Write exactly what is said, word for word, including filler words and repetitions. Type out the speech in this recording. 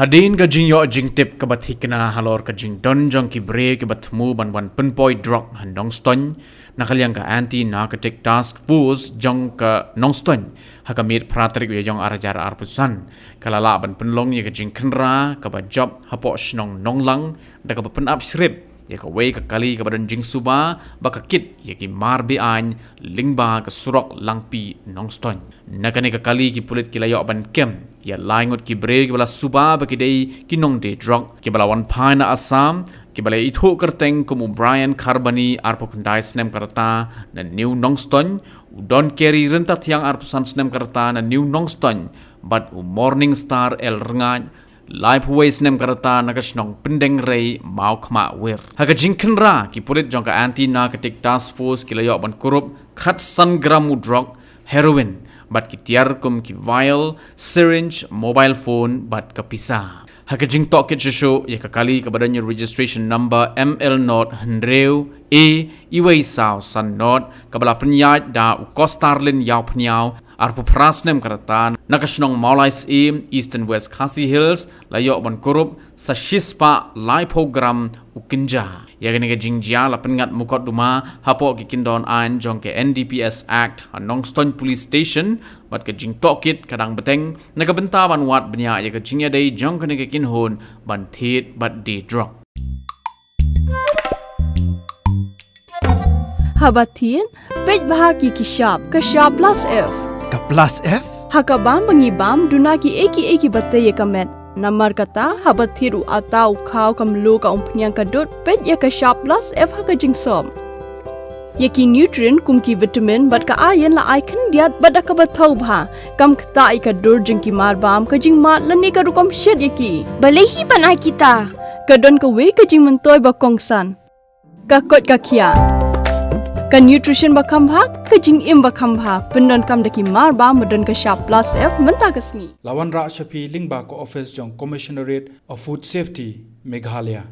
Hadien ka jingïoh jingtip kaba thikna halor ka jingdon jong ki briew kiba thmu ban wan pynpoi drok ha Nongstoiñ, na ka liang ka Anti Narcotic Task Force jong ka Nongstoiñ ha ka miet phra tarik u Ïaïong ar hajar arphew san, ka la lah ban pynlong ïa ka jingkhynra kaba jop hapoh shnong Nonglang, da kaba pynap shrip ïa kawei ka kali kaba don jingsuba ba ka kit ïa ki mar be-aiñ lyngba ka surok Langpih Nongstoiñ. Na kane ka kali ki pulit ki la ïoh ban kem ïa lai ngut ki briew kiba la suba ba ki dei ki nongdie drok, kiba la wan phai na Assam, kiba la ithuh kyrteng kum u Brian Kharbani, arphew khyndai snem ka rta, na New Nongstoiñ, u Don Kerry Ryntathiang, arphew san snem ka rta, na New Nongstoiñ, bad u Morning Star L Rngaiñ, laiphew wei snem ka rta, na ka shnong Pyndengrei, Mawkhmah Wir. Ha ka jingkhynra, ki pulit jong ka Anti Narcotic Task Force ki la ïoh ban kurup khatsan gram u drok heroin, bad ki tiar kum ki vial, syringe, mobile phone bad ka pisa. Ha ka jingtohkit shuh shuh ïa ka kali kaba don ïa registration number M L not hynriew A uwei saw san not, kaba la pynïaid da u Kostarlin Ïawphniaw, arphew phra snem ka rta, na ka shnong Mawlai Syiem, Eastern West Khasi Hills, la ïoh ban kurup sa shispah laiphew gram u kynja. Ïa kane ka jingjia la pynngat mukotduma hapoh ki kyndon aiñ jong ka N D P S Act ha Nongstoiñ Police Station, bad ka jingtohkit ka dang bteng na ka bynta ban wad bniah ïa ka jingïadei jong kane ka kynhun ban thied bad die drok. Haba thied, peit bha ïa ki shap, ka shap plus F. Ka plus F? Ha ka bam ba ngi bam, duna kiei kiei kiba tei ïa ka met. Namar kata, haba thied u atta, u khaw, ka mluh, ka umphniang, ka dud, peit ïa ka shap plus F ha ka jingsop. Ïa ki nutrient kum ki vitamin bad ka iron la ai khyndiat bad da kaba thaw bha. Kam ktah ïa ka dur jong ki mar bam, ka jingmad lane ka rukom shet ïa ki. Balei hi ban ai kita? Ka don kawei ka jingmyntoi ba kongsan. Ka koit ka khiah. Ka nutrition ba kham bha, ka jingim ba kham bha. Pyndonkam da ki mar bam ba don ka shap plus F mynta ka sngi. La wanrah sha phi lyngba ka office jong Commissionerate of Food Safety, Meghalaya.